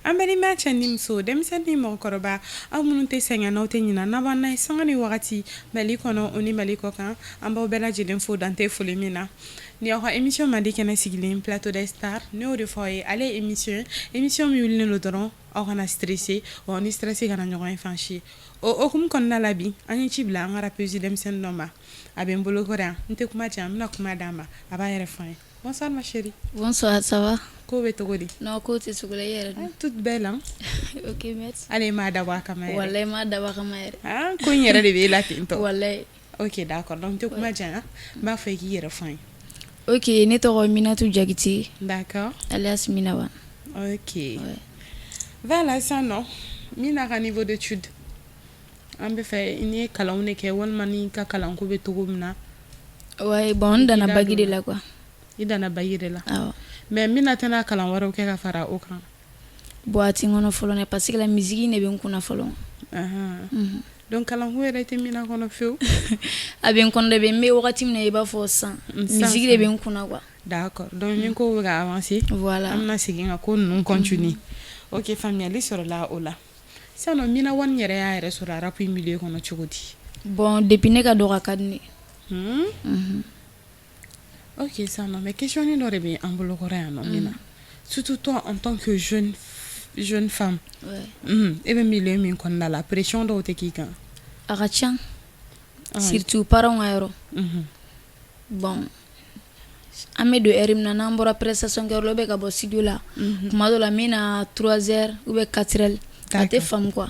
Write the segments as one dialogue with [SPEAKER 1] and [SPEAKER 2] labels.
[SPEAKER 1] An balima cɛ ni muso, denmisɛnnin ni mɔgɔkɔrɔba, aw minnu tɛ sɛgɛn, n'aw tɛ ɲina, n'a b'an na ye sanga ni wagati, Mali kɔnɔ o ni Mali kɔ kan, an b'aw bɛɛ lajɛlen fo dante foli min na. Ni aw ka émission mandi kɛnɛ sigilen, Plateau des Stars, ne y'o de fɔ aw ye, ale ye émission ye, émission min wulilen don dɔrɔn aw kana stressé, wa ni stress kana ɲɔgɔn ye fan si. O hokumu kɔnɔna la, bi an ye ci bila an ka rappeuse denmisɛnnin dɔ ma. A bɛ n bolo kɔrɔ yan. N tɛ kuma jan, n bɛna kuma d'a ma, a b'a yɛrɛ fɔ an ye. Bonsoir ma chérie.
[SPEAKER 2] Bonsoir, ça va?
[SPEAKER 1] Ko bɛ cogo di?
[SPEAKER 2] Non, ko tɛ sugu la, i yɛrɛ dun?
[SPEAKER 1] Toute belle hein?
[SPEAKER 2] Ok, merci.
[SPEAKER 1] Hali m'a dabɔ a kama yɛrɛ.
[SPEAKER 2] Wallahi, m'a dabɔ a kama yɛrɛ.
[SPEAKER 1] Ah, ko in yɛrɛ de b'e la ten tɔ.
[SPEAKER 2] Wallahi.
[SPEAKER 1] Ok, d'accord. Donc n tɛ kuma janya, n b'a fɔ i k'i yɛrɛ fɔ an ye.
[SPEAKER 2] Ok, ne tɔgɔ Minatu Jakite. Alias Minawa.
[SPEAKER 1] Ok.
[SPEAKER 2] Ouais.
[SPEAKER 1] Voilà, sisan nɔ, Mina ka niveau d'étude, an bɛ fɛ n'i ye kalanw de kɛ walima n'i ka kalanko bɛ cogo min na.
[SPEAKER 2] Ouais, bon, n danna bac de la quoi.
[SPEAKER 1] I danna bac de la?
[SPEAKER 2] Awɔ.
[SPEAKER 1] Mais Mina tɛna kalan wɛrɛw kɛ ka fara o kan?
[SPEAKER 2] Bon, a tɛ n kɔnɔ fɔlɔ dɛ, parce que la musique de bɛ n kunna fɔlɔ.
[SPEAKER 1] Donc kalanko yɛrɛ tɛ Mina kɔnɔ fiyewu?
[SPEAKER 2] A bɛ n kɔnɔ dɛ, n bɛ wagati min na i b'a fɔ sisan, musique de bɛ n kunna quoi.
[SPEAKER 1] D'accord, donc ni ko bɛ ka avancer,
[SPEAKER 2] voilà,
[SPEAKER 1] an bɛna segin ka ko ninnu continuer. Ok, faamuyali sɔrɔla o la. Sisan nɔ, Mina One yɛrɛ y'a yɛrɛ sɔrɔ rap milieu kɔnɔ cogo di?
[SPEAKER 2] Bon, depuis ne ka dɔgɔ, a ka di ne ye.
[SPEAKER 1] Ok, sisan nɔ, mais question dɔ de bɛ an bolo kɔrɔ yan nɔ, Mina. Surtout toi, en tant que jeune femme. E bɛ milieu min kɔnɔna la, pression dɔw tɛ k'i kan?
[SPEAKER 2] A ka ca. Surtout parents ka yɔrɔ. Bon, an bɛ don heure min na, n'an bɔra prestation kɛyɔrɔ la ou bien ka bɔ studio la, tuma dɔw la n bɛ na 3 heures ou bien 4 heures, a tɛ faamu quoi.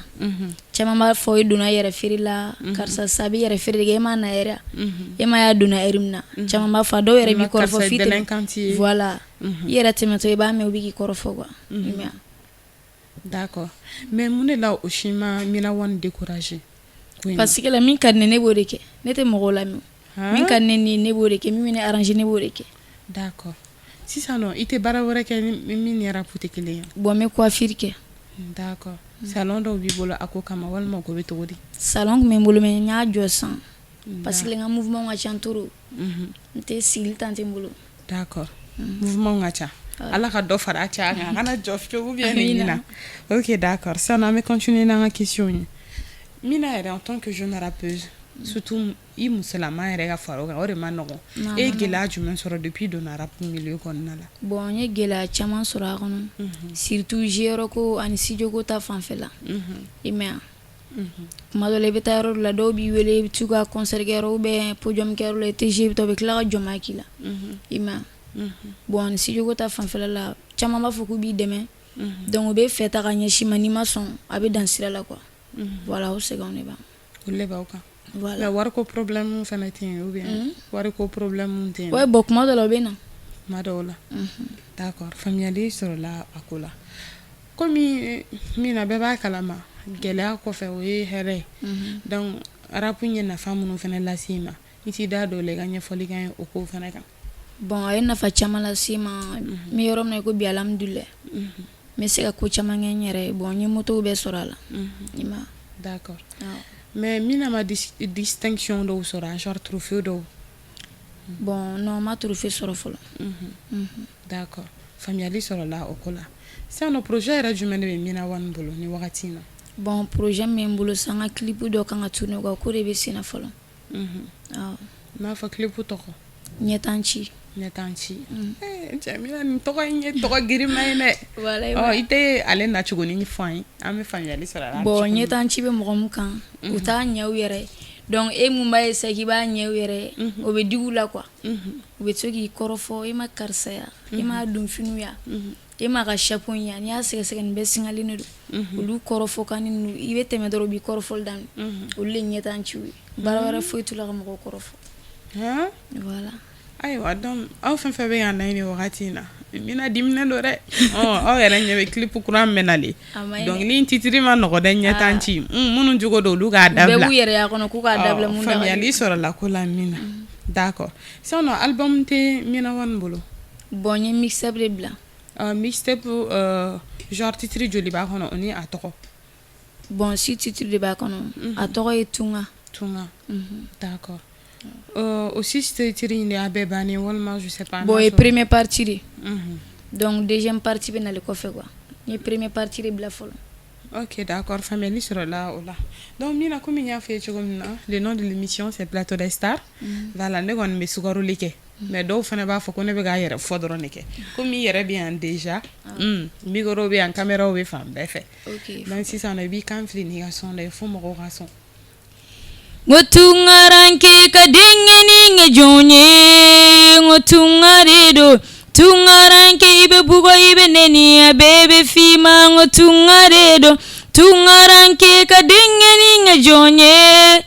[SPEAKER 2] Caman b'a fɔ i donna yɛrɛ feere la, karisa sa bɛ yɛrɛ feere de kɛ, e m'a na yɛrɛ, e ma y'a donna heure min na. Caman b'a fɔ, a dɔw yɛrɛ b'i kɔrɔfɔ f'i tɛmɛ, voilà, i yɛrɛ tɛmɛtɔ i b'a mɛn u bɛ k'i kɔrɔfɔ quoi.
[SPEAKER 1] D'accord, mais mun de la o si ma Mina One décourager?
[SPEAKER 2] Parce que la min ka di ne, ne b'o de kɛ. Ne tɛ mɔgɔw lamɛn. Min ka di ne ni, ne b'o de kɛ. Min bɛ ne arranger, ne b'o de kɛ.
[SPEAKER 1] D'accord, sisan nɔ, i tɛ baara wɛrɛ kɛ ni min ni rap tɛ kelen ye?
[SPEAKER 2] Bon, n bɛ coiffure kɛ.
[SPEAKER 1] D'accord, salon dɔw b'i bolo a ko kama walima o ko bɛ cogo di?
[SPEAKER 2] Salon tun bɛ n bolo, mais n y'a jɔ sisan parce que n ka mouvement ka ca trop. N tɛ sigili temps tɛ n bolo.
[SPEAKER 1] D'accord, mouvement ka ca. Ala ka dɔ fara a caya kan, a kana jɔ fiyewu ou bien nin na. Ok, d'accord, sisan nɔ, an bɛ continuer n'an ka question ye. Mina yɛrɛ, en tant que jeune rappeuse, surtout i musolama yɛrɛ ka fara o kan, o de ma nɔgɔn. E ye gɛlɛya jumɛn sɔrɔ depuis i donna rap milieu kɔnɔna la?
[SPEAKER 2] Bon, n ye gɛlɛya caman sɔrɔ a kɔnɔ, surtout jeu ko ani studio ko ta fanfɛla. I mɛn wa? Tuma dɔ la, i bɛ taa yɔrɔ dɔ la, dɔw b'i wele, i bɛ t'u ka concert kɛyɔrɔ ou bien podium kɛyɔrɔ la, i tɛ jouer, i bɛ taa, u bɛ tila ka jɔnmaya k'i la. I mɛn wa? Bon, ani studio ko ta fanfɛla la, caman b'a fɔ k'u b'i dɛmɛ, donc u bɛ fɛ ta ka ɲɛsin ma, n'i ma sɔn, a bɛ dan sira la quoi. Voilà, o sɛgɛnw de b'an.
[SPEAKER 1] Olu de b'aw kan.
[SPEAKER 2] Voilà.
[SPEAKER 1] Mais wariko problème fana tɛ yen ou bien wariko problème tɛ yen?
[SPEAKER 2] Ouais, bon, kuma dɔ la o bɛ na.
[SPEAKER 1] Kuma dɔw la. D'accord, faamuyali sɔrɔla a ko la. Komi Mina, bɛɛ b'a kalama, gɛlɛya kɔfɛ o ye hɛrɛ ye. Donc rap ye nafa minnu fana lase i ma, i t'i da don o la, i ka ɲɛfɔli k'an ye o ko fana kan.
[SPEAKER 2] Bon, a ye nafa caman lase n ma. N bɛ yɔrɔ min na i ko bi, alhamdulilayi, n bɛ se ka ko caman kɛ n yɛrɛ ye. Bon, n ye moto bɛɛ sɔrɔ a la. I ma?
[SPEAKER 1] D'accord. Mais Mina ma distinction dɔw sɔrɔ, genre trophée dɔw?
[SPEAKER 2] Bon, non, n ma trophée sɔrɔ fɔlɔ.
[SPEAKER 1] D'accord, faamuyali sɔrɔla o ko la. Sisan nɔ, projet yɛrɛ jumɛn de bɛ Mina One bolo ni wagati in na?
[SPEAKER 2] Bon, projet min bɛ n bolo sisan, n ka clip dɔ kan ka tourner quoi, ko de bɛ sen na fɔlɔ. Awɔ.
[SPEAKER 1] N b'a fɔ clip tɔgɔ?
[SPEAKER 2] Ɲɛtan ci.
[SPEAKER 1] Ɲɛtan ci. Cɛ Mina, nin tɔgɔ in ye tɔgɔ girinma ye dɛ. Ɔ, i tɛ ale nacogonin fɔ an ye, an bɛ faamuyali sɔrɔ a la.
[SPEAKER 2] Bon, ɲɛtan ci bɛ mɔgɔ min kan, u t'a ɲɛ u yɛrɛ ye. Donc e mun b'a essayer k'i b'a ɲɛ u yɛrɛ ye, o bɛ digi u la quoi. U bɛ to k'i kɔrɔfɔ, e ma karisa ya, e m'a don finiw ya, e m'a ka chapeau in ya, n'i y'a sɛgɛsɛgɛ nin bɛɛ singalen de don. Olu kɔrɔfɔ kan ninnu, i bɛ tɛmɛ dɔrɔn, u b'i kɔrɔfɔli daminɛ. Olu de ye ɲɛtan ciw ye. Baara wɛrɛ foyi t'u la ka mɔgɔw kɔrɔfɔ. Voilà.
[SPEAKER 1] Ayiwa, donc aw fɛn fɛn bɛ ka na nin wagati in na, Mina diminen don dɛ. Aw yɛrɛ ɲɛ bɛ clip kura min bɛ nalen. Dɔnkili in titre ma nɔgɔ dɛ, ɲɛtan ci. Minnu jogo don, olu k'a dabila.
[SPEAKER 2] Bɛɛ b'u yɛrɛ y'a kɔnɔ k'u k'a dabila mun da ka di.
[SPEAKER 1] Faamuyali sɔrɔla ko la min na. D'accord, sisan nɔ, album tɛ Mina One bolo?
[SPEAKER 2] Bon, n ye mixtape de bila.
[SPEAKER 1] Mixtape, genre titre joli b'a kɔnɔ, o ni a tɔgɔ?
[SPEAKER 2] Bon, six titres de b'a kɔnɔ. A tɔgɔ ye Tunga.
[SPEAKER 1] Tunga. D'accord. O six titres in de y'a bɛɛ bannen walima je sais pas?
[SPEAKER 2] Bon, o ye première partie de. Donc deuxième partie bɛ nalen kɔfɛ quoi. N ye première partie de bila fɔlɔ.
[SPEAKER 1] Ok, d'accord, faamuyali sɔrɔla o la. Donc Mina, komi n y'a fɔ i ye cogo min na, le nom de l'émission, c'est Plateau des Stars. Voilà, ne kɔni bɛ sukaroli kɛ, mais dɔw fana b'a fɔ ko ne bɛ k'a yɛrɛ fɔ dɔrɔn de kɛ. Komi i yɛrɛ bɛ yan déjà, micro bɛ yan, caméra bɛ fan bɛɛ fɛ. Donc sisan nɔ, i b'i kan fili n'i ka son dɔ ye fo mɔgɔw ka sɔn.
[SPEAKER 2] N ko tunkaranke ka denkɛnin kɛ jɔn ye, n ko tunga de don. Tunkaranke, i bɛ bugɔ, i bɛ nɛni, a bɛɛ bɛ f'i ma. N ko tunga de don. Tunkaranke ka denkɛnin kɛ jɔn ye, n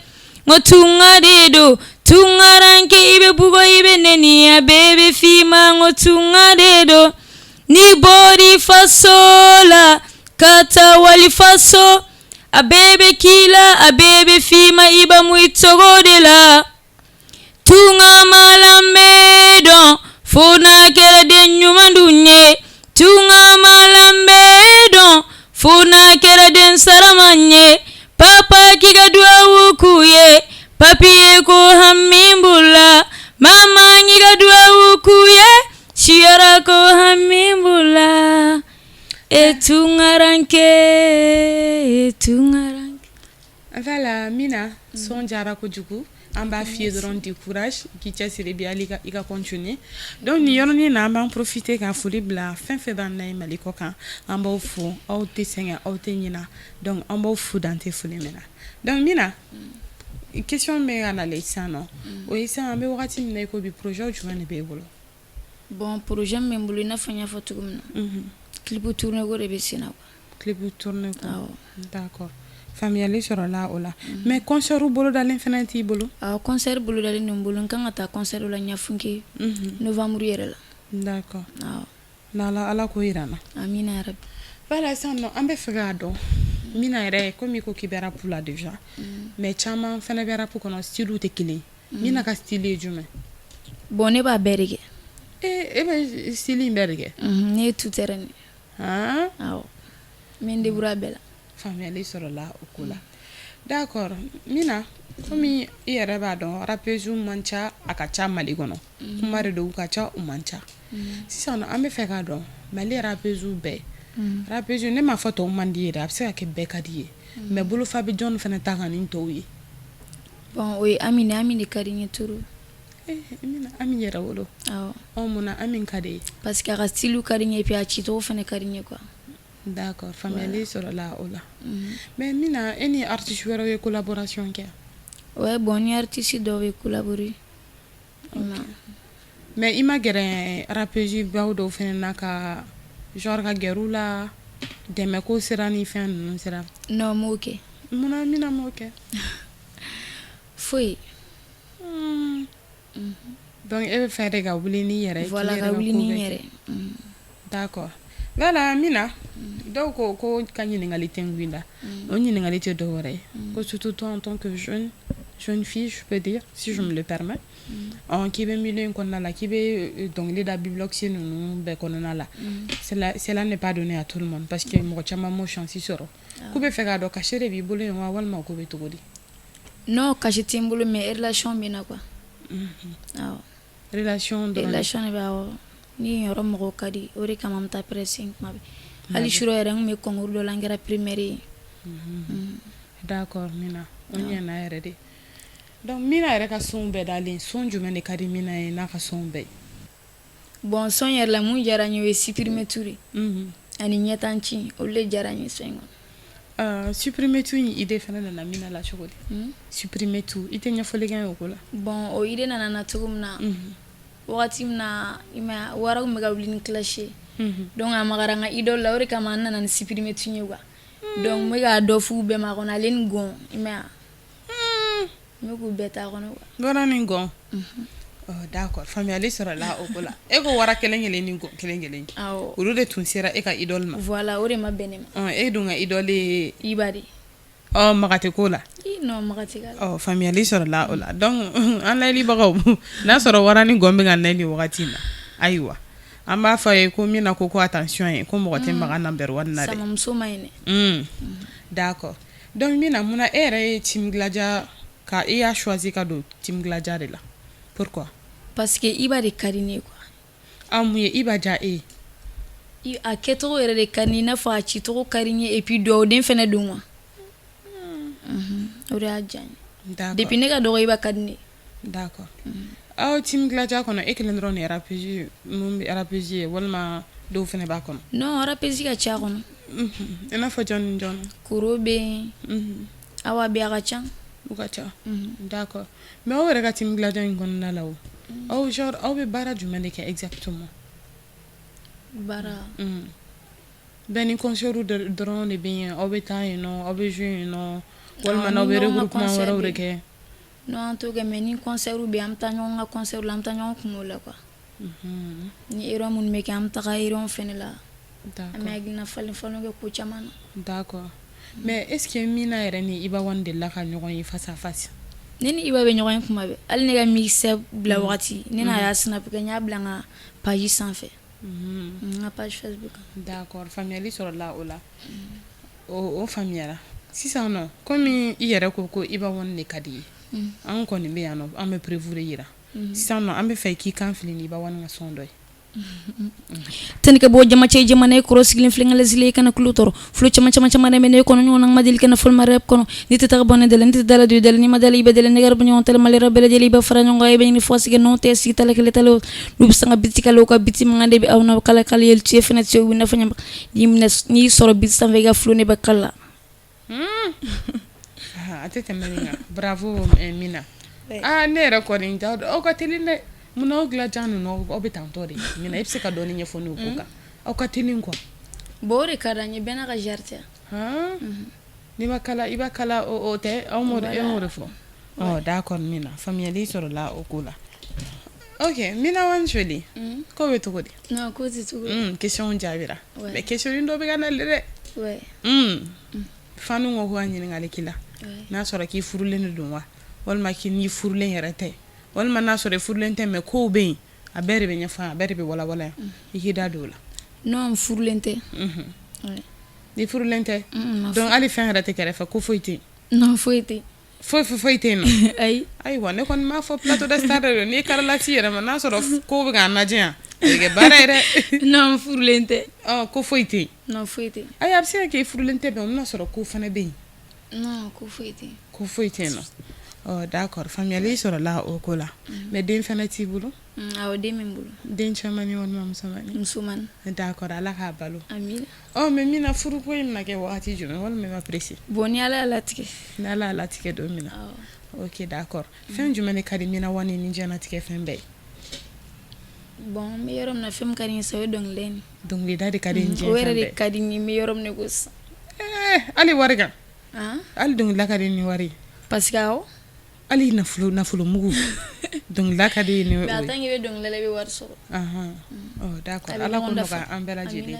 [SPEAKER 2] ko tunga de don. Tunkaranke, i bɛ bugɔ, i bɛ nɛni, a bɛɛ bɛ f'i ma. N ko tunga de don. N'i bɔr'i faso la ka taa wali faso, a bɛɛ bɛ k'i la, a bɛɛ bɛ f'i ma, i ba mu i cogo de la. Tunga ma lanbe dɔn fo n'a kɛra den ɲuman dun ye. Tunga ma lanbe dɔn fo n'a kɛra den saraman ye. Papa, k'i ka duwawu k'u ye, papiye ko hami b'u la. Mama, k'i ka duwawu k'u ye, siyɔrɔ ko hami b'u la. E tunkaranke, tunkaranke.
[SPEAKER 1] Voilà, Mina, son diyara kojugu. An b'a f'i ye dɔrɔn, du courage, k'i cɛsiri bi, hali i ka continuer. Donc nin yɔrɔnin na, an b'an profiter ka foli bila fɛn fɛn b'an na ye Mali kɔ kan. An b'aw fo, aw tɛ sɛgɛn, aw tɛ ɲina. Donc an b'aw fo dan tɛ foli min na. Donc Mina, question bɛ ka nalen sisan nɔ, o ye sisan, an bɛ wagati min na i ko bi, projet jumɛn de b'e bolo?
[SPEAKER 2] Bon, projet min bɛ n bolo, i n'a fɔ n y'a fɔ cogo min na, clip tourner ko de bɛ sen na quoi.
[SPEAKER 1] Clip tourner ko. Awɔ. D'accord, faamuyali sɔrɔla o la. Mais concert bolodalen fana t'i bolo?
[SPEAKER 2] Awɔ, concert bolodalen don n bolo. N kan ka taa concert la Ɲafunke novembre yɛrɛ la.
[SPEAKER 1] D'accord.
[SPEAKER 2] Awɔ.
[SPEAKER 1] N'Ala, Ala k'o yira n
[SPEAKER 2] na. Amina yarabi.
[SPEAKER 1] Voilà, sisan nɔ, an bɛ fɛ k'a dɔn, Mina yɛrɛ, komi i ko k'i bɛ rap la déjà, mais caman fana bɛ rap kɔnɔ, style tɛ kelen ye. Mina ka style ye jumɛn?
[SPEAKER 2] Bon, ne b'a bɛɛ de kɛ.
[SPEAKER 1] E bɛ style in bɛɛ de kɛ?
[SPEAKER 2] Ne ye tout terrain de. Awɔ, n bɛ n débrouiller a bɛɛ la.
[SPEAKER 1] Faamuyali sɔrɔla o ko la. D'accord, Mina, komi i yɛrɛ b'a dɔn, rappeuse man ca, a ka ca Mali kɔnɔ, kuma de don, u ka ca, u man ca. Sisan nɔ, an bɛ fɛ k'a dɔn, Mali rappeuse bɛɛ, rappeuse, ne m'a fɔ tɔw man di ye dɛ, a bɛ se ka kɛ bɛɛ ka di ye, mais bolofa bɛ jɔnni fana ta kan ni tɔw ye?
[SPEAKER 2] Bon, o ye Ami de, Ami de ka di n ye trop.
[SPEAKER 1] Mina, Ami yɛrɛ wolo?
[SPEAKER 2] Awɔ.
[SPEAKER 1] Ɔ, mun na Ami ka di ye?
[SPEAKER 2] Parce que a ka style ka di n ye et puis a cicogo fana ka di n ye quoi.
[SPEAKER 1] D'accord, faamuyali sɔrɔla o la. Mais Mina, e ni artiste wɛrɛw ye collaboration kɛ?
[SPEAKER 2] Ouais, bon, ni artiste dɔw ye collaborer.
[SPEAKER 1] Mais i ma gɛrɛ rappeuse baw dɔw fana na, ka genre ka gɛrɛ u la, dɛmɛ ko sira ni fɛn ninnu sira?
[SPEAKER 2] Non, n m'o kɛ.
[SPEAKER 1] Munna Mina m'o kɛ?
[SPEAKER 2] Foyi.
[SPEAKER 1] Donc e bɛ fɛ de ka wuli n'i yɛrɛ ye?
[SPEAKER 2] Voilà, ka wuli ni n yɛrɛ.
[SPEAKER 1] D'accord. Voilà, Mina, dɔw ko ko ka ɲininkali tɛ n la. O ɲininkali tɛ dɔw wɛrɛ ye ko surtout toi, en tant que jeune fille, je peux dire, si je me le permets, k'i bɛ milieu in kɔnɔna la, k'i bɛ dɔnkili da beatbox ninnu bɛɛ kɔnɔna la, cela n'est pas donné à tout le monde, parce que mɔgɔ caman m'o chance sɔrɔ. K'u bɛ fɛ k'a dɔn, cachet de b'i bolo yen wa, walima ko bɛ cogo di?
[SPEAKER 2] Non, cachet tɛ n bolo, mais relation bɛ n na quoi. Awɔ.
[SPEAKER 1] Relation dɔrɔn?
[SPEAKER 2] Relation de bɛ, awɔ. Ni yen yɔrɔ mɔgɔw ka di, o de kama n bɛ taa presse kuma bɛɛ. Hali sura yɛrɛ, n tun bɛ concours dɔ la, n kɛra première ye.
[SPEAKER 1] D'accord, Mina, o ɲɛna yɛrɛ de. Donc Mina yɛrɛ ka son bɛɛ dalen, son jumɛn de ka di Mina ye n'a ka son bɛɛ ye?
[SPEAKER 2] Bon, son yɛrɛ la, mun diyara n ye, o ye supprimer tout de ani ɲɛtanci, olu de diyara n ye son in kɔnɔ.
[SPEAKER 1] Supprimer tout in idée fana nana Mina la cogo di? Supprimer tout, i tɛ ɲɛfɔli kɛ n ye o ko la?
[SPEAKER 2] Bon, o idée nana na cogo min na, wagati min na, i ma ye, wara tun bɛ ka wuli ni clash ye, donc a magara n ka idole la, o de kama n nana ni supprimer tout ye quoi. Donc n bɛ k'a dɔ f'u bɛɛ ma kɔnɔ, ale ni gɔn, i ma ye, n bɛ k'u bɛɛ ta kɔnɔ quoi.
[SPEAKER 1] Wara ni gɔn. D'accord, faamuyali sɔrɔla o ko la. E ko wara kelen kelen ni gɔn kelen kelen.
[SPEAKER 2] Awɔ.
[SPEAKER 1] Olu de tun sera e ka idole ma.
[SPEAKER 2] Voilà, o de ma bɛn ne ma.
[SPEAKER 1] E dun ka idole ye?
[SPEAKER 2] Iba de.
[SPEAKER 1] Ɔ, maga tɛ ko la.
[SPEAKER 2] Ii non, maga tɛ k'a la.
[SPEAKER 1] Ɔ, faamuyali sɔrɔla o la. Donc an layɛlibagaw, n'a sɔrɔ wara ni gɔn bɛ ka nɛ nin wagati in na, ayiwa, an b'a fɔ a ye ko Mina ko attention ye, ko mɔgɔ tɛ maga number one na dɛ.
[SPEAKER 2] Samamuso ma ɲi dɛ.
[SPEAKER 1] D'accord. Donc Mina, munna e yɛrɛ ye team Gladia ka, i y'a choisi ka don team Gladia de la? Pourquoi?
[SPEAKER 2] Parce que Iba de ka di ne ye quoi.
[SPEAKER 1] Ah, mun ye Iba diya e ye?
[SPEAKER 2] A kɛcogo yɛrɛ de ka di i n'a fɔ a cicogo ka di n ye et puis dugawuden fana don quoi. O de y'a diya n ye. Depuis ne ka dɔgɔ Iba ka di ne ye.
[SPEAKER 1] D'accord. Aw team Gladia kɔnɔ e kelen dɔrɔn de ye rappeuse mun bɛ rappeuse ye walima dɔw fana b'a kɔnɔ?
[SPEAKER 2] Non, rappeuse ka ca a kɔnɔ.
[SPEAKER 1] I n'a fɔ jɔn ni jɔn?
[SPEAKER 2] Koro bɛ yen. Awa bɛ yen, a ka ca.
[SPEAKER 1] U ka ca. D'accord. Mais aw yɛrɛ ka team Gladia in kɔnɔna la o, aw genre aw bɛ baara jumɛn de kɛ exactement?
[SPEAKER 2] Baara.
[SPEAKER 1] Bɛɛ ni concert dɔrɔn de bɛ yen, aw bɛ taa yen nɔ, aw bɛ jouer yen nɔ walima n'aw bɛ regroupement wɛrɛw de kɛ?
[SPEAKER 2] Non, an t'o kɛ mais ni concert bɛ yen, an bɛ taa ɲɔgɔn ka concert la, an bɛ taa ɲɔgɔn kunbɛn o la quoi. Ni réunion minnu bɛ kɛ, an bɛ taga réunion fana la. An bɛ hakilina falen falen kɛ ko caman na.
[SPEAKER 1] D'accord. Mais est ce que Mina yɛrɛ ni Iba One delila ka ɲɔgɔn ye face à face?
[SPEAKER 2] Ne ni Iba bɛ ɲɔgɔn ye kuma bɛɛ. Hali ne ka mixtape bila wagati, ne n'a y'a snap kɛ, n y'a bila n ka page sanfɛ. N ka page Facebook.
[SPEAKER 1] D'accord, faamuyali sɔrɔla o la. O faamuyara. Sisan nɔ, komi i yɛrɛ ko ko Iba One de ka di i ye, an kɔni bɛ yan nɔ, an bɛ preuve de yira. Sisan nɔ, an bɛ fɛ k'i kan fili ni Iba One ka son dɔ ye.
[SPEAKER 2] Tani ka bɔ jama cɛ jamana ye kɔrɔ sigilen filɛ i kana kulo tɔɔrɔ flow caman caman caman bɛ ne kɔnɔ ɲɔgɔn ma deli kana fɔlɔ rap kɔnɔ ni tɛ taga bɔ ne dala ne tɛ dala don dala ni ma dala i bɛ dala ne bɛ ɲɔgɔn tɛ mali bɛɛ lajɛlen i bɛ fara ɲɔgɔn kan i bɛ ɲini fɔ sigi n'o tɛ sigi tala kelen tala n'u bɛ sanga biti kala u ka biti mankan de bɛ aw n'aw kala kala ye cɛ fana cɛ u bɛ n'a fɔ n'i sɔrɔ beat sanfɛ i ka flow ne bɛ kala.
[SPEAKER 1] A tɛ tɛmɛ nin kan. Bravo Mina. Aa ne yɛrɛ kɔni aw ka teli dɛ. Munna aw Gladia ninnu aw bɛ tantɔ de? Mina i bɛ se ka dɔɔnin ɲɛfɔ ne ye o ko kan? Aw ka teli quoi.
[SPEAKER 2] Bon o de ka di an ye, bɛɛ n'a ka genre tɛ.
[SPEAKER 1] N'i ma kala i b'a kala o tɛ aw m'o e m'o de fɔ. Ɔ d'accord Mina, faamuyali sɔrɔla o ko la. Ok Mina One Jolie, ko bɛ cogo di?
[SPEAKER 2] Non, ko tɛ cogo di.
[SPEAKER 1] Question jaabira. Mais question dɔ bɛ ka nali dɛ. Fanu ko ko ka ɲininkali k'i la, n'a sɔrɔ k'i furulen de don wa walima k'i n'i furulen yɛrɛ tɛ walima n'a sɔrɔ i furulen tɛ mais kow bɛ yen, a bɛɛ de bɛ ɲɛfɔ a bɛɛ de bɛ walawala yan, i k'i da don o la.
[SPEAKER 2] Non, n furulen tɛ.
[SPEAKER 1] Ni furulen tɛ, donc hali fɛn yɛrɛ tɛ kɛrɛfɛ, ko foyi tɛ yen?
[SPEAKER 2] Non, foyi tɛ yen.
[SPEAKER 1] Foyi foyi foyi tɛ yen nɔ?
[SPEAKER 2] Ayi.
[SPEAKER 1] Ayiwa, ne kɔni m'a fɔ, plateau de star de don, n'i karila t'i yɛrɛ ma, n'a sɔrɔ ko bɛ k'an lajɛ yan, a bɛ kɛ baara ye dɛ.
[SPEAKER 2] Non, n furulen tɛ.
[SPEAKER 1] Ɔ ko foyi tɛ yen?
[SPEAKER 2] Non, foyi tɛ yen.
[SPEAKER 1] Ayi, a bɛ se ka kɛ i furulen tɛ, mais o bɛna sɔrɔ ko fana bɛ yen.
[SPEAKER 2] Non, ko foyi tɛ yen.
[SPEAKER 1] Ko foyi tɛ yen nɔ. Ɔ d'accord, faamuyali sɔrɔla o ko la. Mais den fana t'i bolo?
[SPEAKER 2] Awɔ, den bɛ n bolo.
[SPEAKER 1] Den cɛmannin walima musomannin?
[SPEAKER 2] Musomannin.
[SPEAKER 1] D'accord, Ala k'a balo.
[SPEAKER 2] Amina.
[SPEAKER 1] Ɔ mais Mina, furuko in bɛna kɛ wagati jumɛn walima i ma pressé?
[SPEAKER 2] Bon, ni Ala y'a latigɛ.
[SPEAKER 1] Ni Ala y'a latigɛ don min na.
[SPEAKER 2] Awɔ.
[SPEAKER 1] Ok d'accord. Fɛn jumɛn de ka di Mina One ni diɲɛlatigɛ fɛn bɛɛ ye?
[SPEAKER 2] Bon, n bɛ yɔrɔ min na, fɛn min ka di n ye sisan, o ye dɔnkilida in ye.
[SPEAKER 1] Dɔnkilida de ka di n diɲɛ
[SPEAKER 2] O yɛrɛ de ka di n ye, n bɛ yɔrɔ min na i ko sisan.
[SPEAKER 1] Hali wari kan? Hali dɔnkilida ka di ni wari ye?
[SPEAKER 2] Parce que awɔ.
[SPEAKER 1] Hali nafolo, nafolo mugu, dɔnkilida ka di ni o ye.
[SPEAKER 2] Mais en tant que i bɛ dɔnkilida la, i bɛ wari sɔrɔ.
[SPEAKER 1] Ɔ d'accord, Ala k'o nɔgɔya an bɛɛ lajɛlen.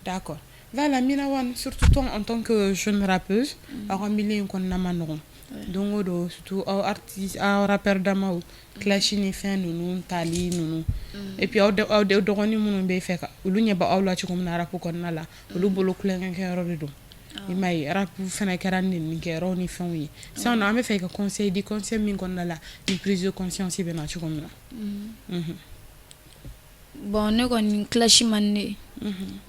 [SPEAKER 1] D'accord. Voilà Mina One, surtout toi en tant que jeune rappeuse, aw ka milieu in kɔnɔna ma nɔgɔn. Don o don, surtout aw artiste, aw rappeur damaw, clash ni fɛn ninnu tali ninnu. Et puis aw dɔgɔnin minnu bɛ fɛ ka olu ɲɛ bɛ aw la cogo min na rap kɔnɔna la, olu bolo tulonkɛ kɛyɔrɔ de don. I m'a ye, rap fana kɛra nɛnikɛyɔrɔ ni fɛnw ye. Sisan nɔ, an bɛ fɛ i ka conseil di, conseil min kɔnɔna la ni prise de conscience bɛ na cogo min na.
[SPEAKER 2] Bon, ne kɔni, clash man di ne ye.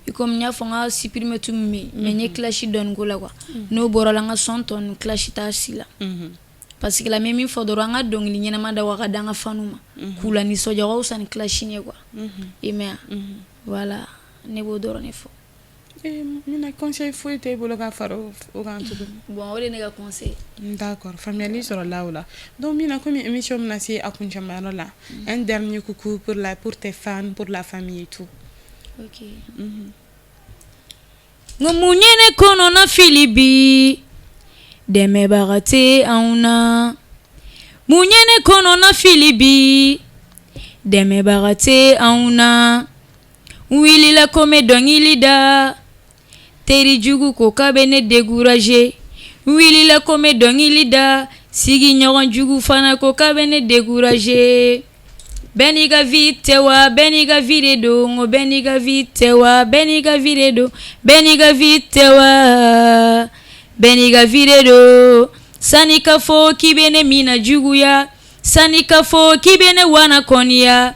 [SPEAKER 2] I komi n y'a fɔ, n ka supprimer tun bɛ yen, mais n ye clash dɔɔni ko la quoi. N'o bɔra la, n ka son tɔ ninnu, clash t'a si la. Parce que la, n bɛ min fɔ dɔrɔn, an ka dɔnkili ɲɛnama da wa ka da an ka fanu ma k'u la nisɔndiya, o ka fisa ni clash ye quoi. I m'a ye, voilà, ne b'o dɔrɔn de fɔ.
[SPEAKER 1] Mina, conseil foyi tɛ e bolo ka fara o kan tuguni?
[SPEAKER 2] Bon, o de ye ne ka conseil.
[SPEAKER 1] D'accord, faamuyali sɔrɔla o la. Donc Mina, komi émission bɛna se a kuncɛmayɔrɔ la, un dernier coucou pour tes fans, pour la famille et tout.
[SPEAKER 2] Ok. N ko mun ye ne kɔnɔna fili bi, dɛmɛbaga tɛ anw na. Mun ye ne kɔnɔna fili bi, dɛmɛbaga tɛ anw na. N wulila ko n bɛ dɔnkili da, teri jugu ko k'a bɛ ne décourager. N wulila ko n bɛ dɔnkili da, sigiɲɔgɔn jugu fana ko k'a bɛ ne décourager. Bɛɛ n'i ka vie tɛ wa, bɛɛ n'i ka vie de don. N ko bɛɛ n'i ka vie tɛ wa, bɛɛ n'i ka vie de don. Bɛɛ n'i ka vie tɛ wa, bɛɛ n'i ka vie de don. Sani ka fɔ k'i bɛ ne mina juguya, sani ka fɔ k'i bɛ ne wana kɔniya.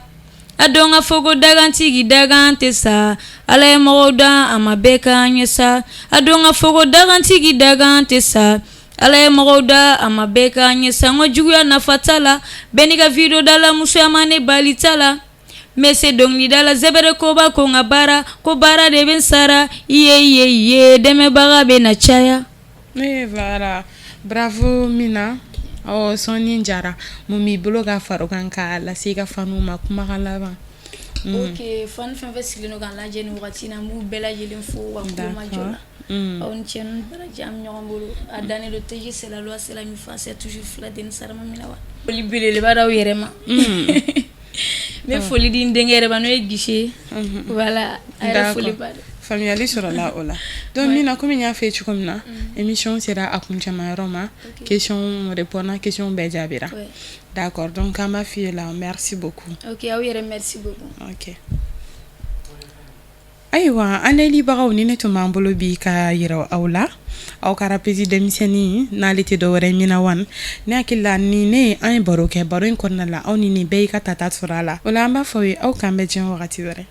[SPEAKER 2] A dɔn ka fɔ ko dagantigi dagan tɛ sa Ala ye mɔgɔw dan a ma bɛɛ kan ye sa a dɔn ka fɔ ko dagantigi dagan tɛ sa Ala ye mɔgɔw da a ma bɛɛ kan ye sa n ko juguya nafa t'a la bɛɛ n'i ka vie don da la musoya ma ne bali ta la n bɛ se dɔnkilida la zɛbɛrɛ koba ko n ka baara ko baara de bɛ n sara i ye i ye i ye dɛmɛbaga bɛ na caya.
[SPEAKER 1] Ne voilà bravo Mina ɔ sɔnni jara mun b'i bolo ka fara o kan k'a lase i ka fanw ma kumakan laban.
[SPEAKER 2] Ok fan fɛn fɛn sigilen don k'an lajɛ nin wagati in na n b'u bɛɛ lajɛlen fo u ka kulomajɔ la. Aw ni ce ni baraji an bɛ ɲɔgɔn bolo a dannen don TG c'est la loi c'est la mi fa c'est toujours fila den sarama mina wa. Foli belebeleba d'aw yɛrɛ ma. N bɛ foli di n denkɛ yɛrɛ ma n'o ye Gise voilà a yɛrɛ foli b'a ye.
[SPEAKER 1] Faamuyali sɔrɔla o la donc Mina komi n y'a fɔ i ye cogo min na émission sera a kuncɛma yɔrɔ ma question répondre question bɛɛ jaabira d'accord donc an b'a f'i ye la merci beaucoup.
[SPEAKER 2] Ok aw yɛrɛ merci beaucoup.
[SPEAKER 1] Ok Ayiwa an layɛlibagaw ni ne tun b'an bolo bi ka yira aw la aw ka rappeuse denmisɛnnin n'ale tɛ dɔwɛrɛ Mina One ne hakili la ni ne an ye baro kɛ baro in kɔnɔna la aw ni nin bɛɛ y'i ka tata sɔrɔ a la o la an b'a fɔ aw ye aw k'an bɛn diɲɛ wagati wɛrɛ.